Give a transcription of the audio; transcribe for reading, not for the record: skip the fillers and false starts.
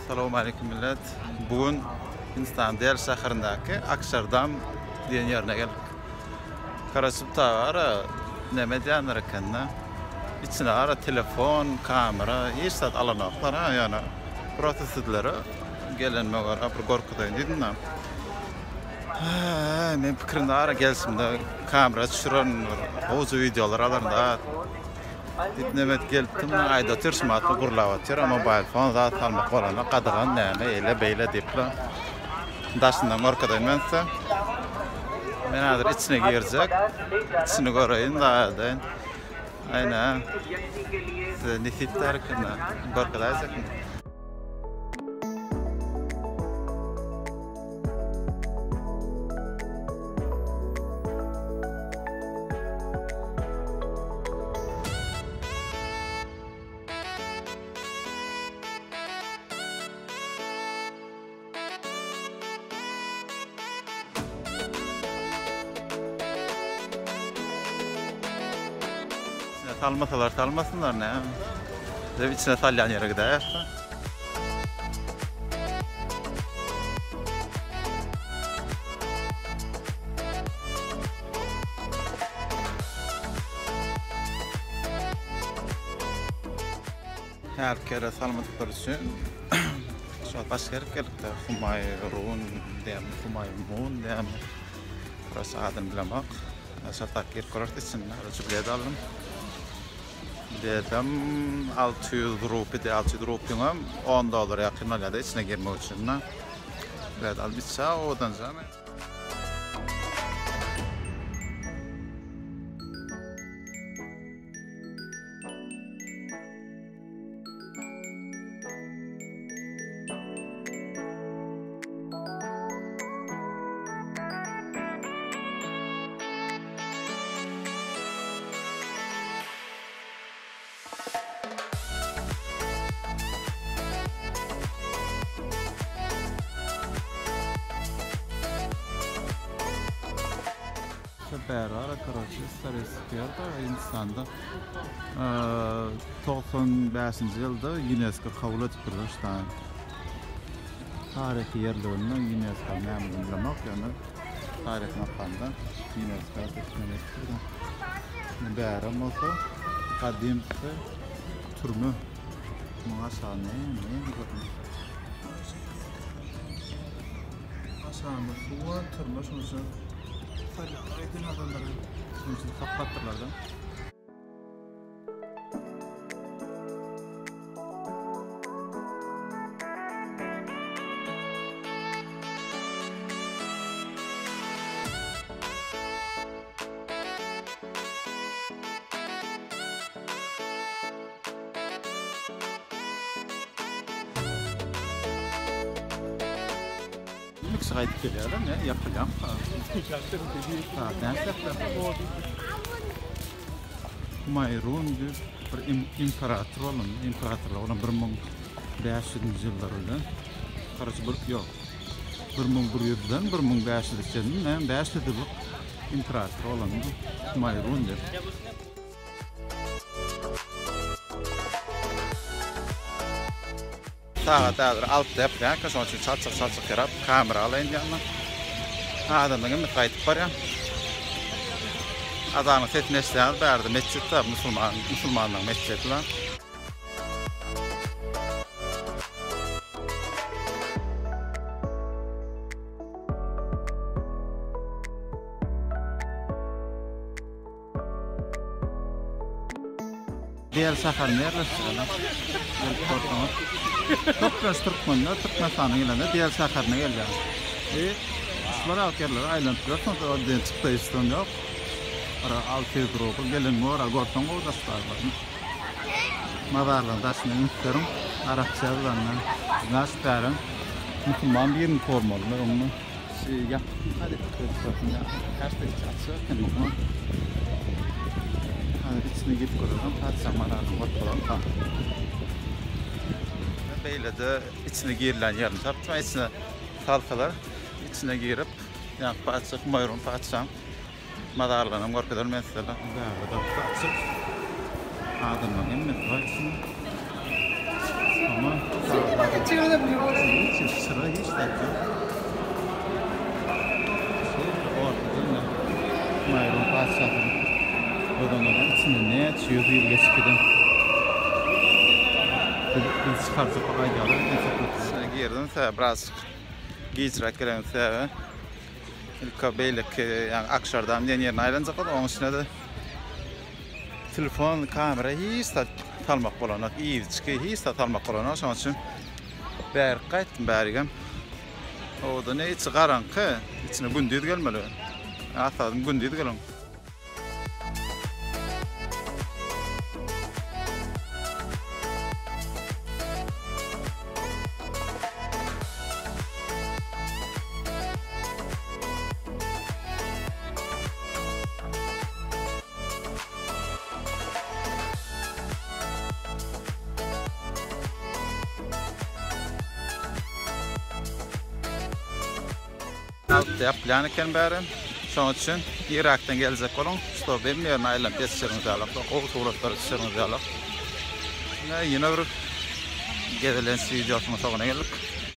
Salowmaleýkim millet. Bu gün Hindistanyň Deli şäherindäki Akşardam diýen ýerine geldik. Karaçy bu tagara neme edýänler ekende. Içine ara telefon, kamera hiç zat alanoklar ha ýöne prosta sizlere gelenime görä bir görkezeýin diýdim-de. Men pikirimde ara gelşimde kamera düşüren bir gowja wideolar alaryn da. Diýip neme gelipdim, aýda otyr şumatly gurlap otyr, mobile phone zat salmak bolanda gadagan näme eýle beýle diýipler. Daşyndan görkezeýin men size. Men häzir içine girjek. Içini göreýin da aýdaýyn. Aýna. Size nesip därkinde görkezäýjekmi? Içine salmasalar salmasynlar näme. Bizem içine salýan ýere gidäýeris-de. Hälki ýere salmadyklary üçin şu wagt başga ýere gelipdir. Humaýrun diýýärmi, Humaýmun diýýärmi? Prosta adyny bilemok. Şatak girip göreris içinde. Şu bilet aldym. Biletem 600 rupidi, 600 rupiňem 10 dollara ýakyn bolýar-da içine girmek üçin. Bilet alyp içse owadanjam. Bäri karoçe istoristik ýerde Hindistanda 95-nji ýylda UNESCO kabul edipdirler şu taýy. Taryhy ýerliginde UNESCO nämedigini bilemok, ýöne taryhyny okanda UNESCO seçmeli edipdirler. Bärem bolsa gadymky türme. Muň aşagy näme, näme görünýär? Aşagynda suw bar, türme şonuň üçin salýarlar eken adamlary. Şonuň üçin saklapdyrlar-da. Kişi gaýdyp gelýärler, ne ýapylýan. Saat näçe ýapylýar? Humaýrun diýip bir imperator bolan, imperatorlar bolan 1500-nji ýyllar bilen. Garaçy bir ýok. 1100-den 1500-e çenli, näme 500 ýyllyk imperator bolan Humaýrun diýip. Sagat häzir altyda ýapylýan eken, şonuň üçin çaltjak-çaltjak ýöräp, kamera alaýyn diýýän. Adamlaryň hemmesi gaýdyp barýar. Azanyň sesini eşidýäňiz, bärde metjit bar, musulman, musulmanlaryň metjidi bar. Diýer şäherinde ýerleşýär. Gelip görseňiz. Köplenç türkmenler Türkmenistana gelende Diýer şäherine gelýär. E, şular ýaly ýerlere aýlanyp ýörseňiz, o diýen çykdaýyşdan ýok. Bir 600 rubl gelen gora görseň gowy daşlarlaryny. Mazarlaryň daşyna üns beriň. Arapça ýazylanlar. Naş bärim. Musulman birini sormalylar onda. Şu ýapykmy hadi pikir Käşde içi açyk eken muňa. Häzir içine girip görelim. Patyşa mazaryny görüp bolarmyka? Beýlede içine girilen ýerini tapdym. Içine salsalar, içine girip, ýa patyşa Humaýrun patyşaň mazarlaryny görkezerin men size. Bärde gapysy açyk. Adamlaryň hemmesi bar içinde. Ama hiç çyra hiç zat ýok. Şeýle ortada ine Humaýun patyşasynyň gözeneginiň içinde näçe ýüz ýyl geçip giden. Biz, biz çykarjak aýdýarlar entek. Içine girdim, sebäbi biraz gijräk gelen sebäbi ilk beýleki ýagny Akşardam diýen ýerine aýlanjak boldum, onuň içine-de Telefon, kamera hiç zat salmak bolanok, iýip-içgi hiç zat salmak bolanok, şonuň üçin bärik gaýtdym bärigem. Owadan ne içi garaňky, içine gündiz gelmeli. Asadym gündiz geliň. Alty ýapylýan eken bäri. Şonuň üçin Irakdan geljek boluň, ştob hemme ýerine aýlanyp geçişeriňiz ýalak, gowy suratlara düşeriňiz ýalak. Ine ýene bir gezelenç wideosynyň soňuna geldik.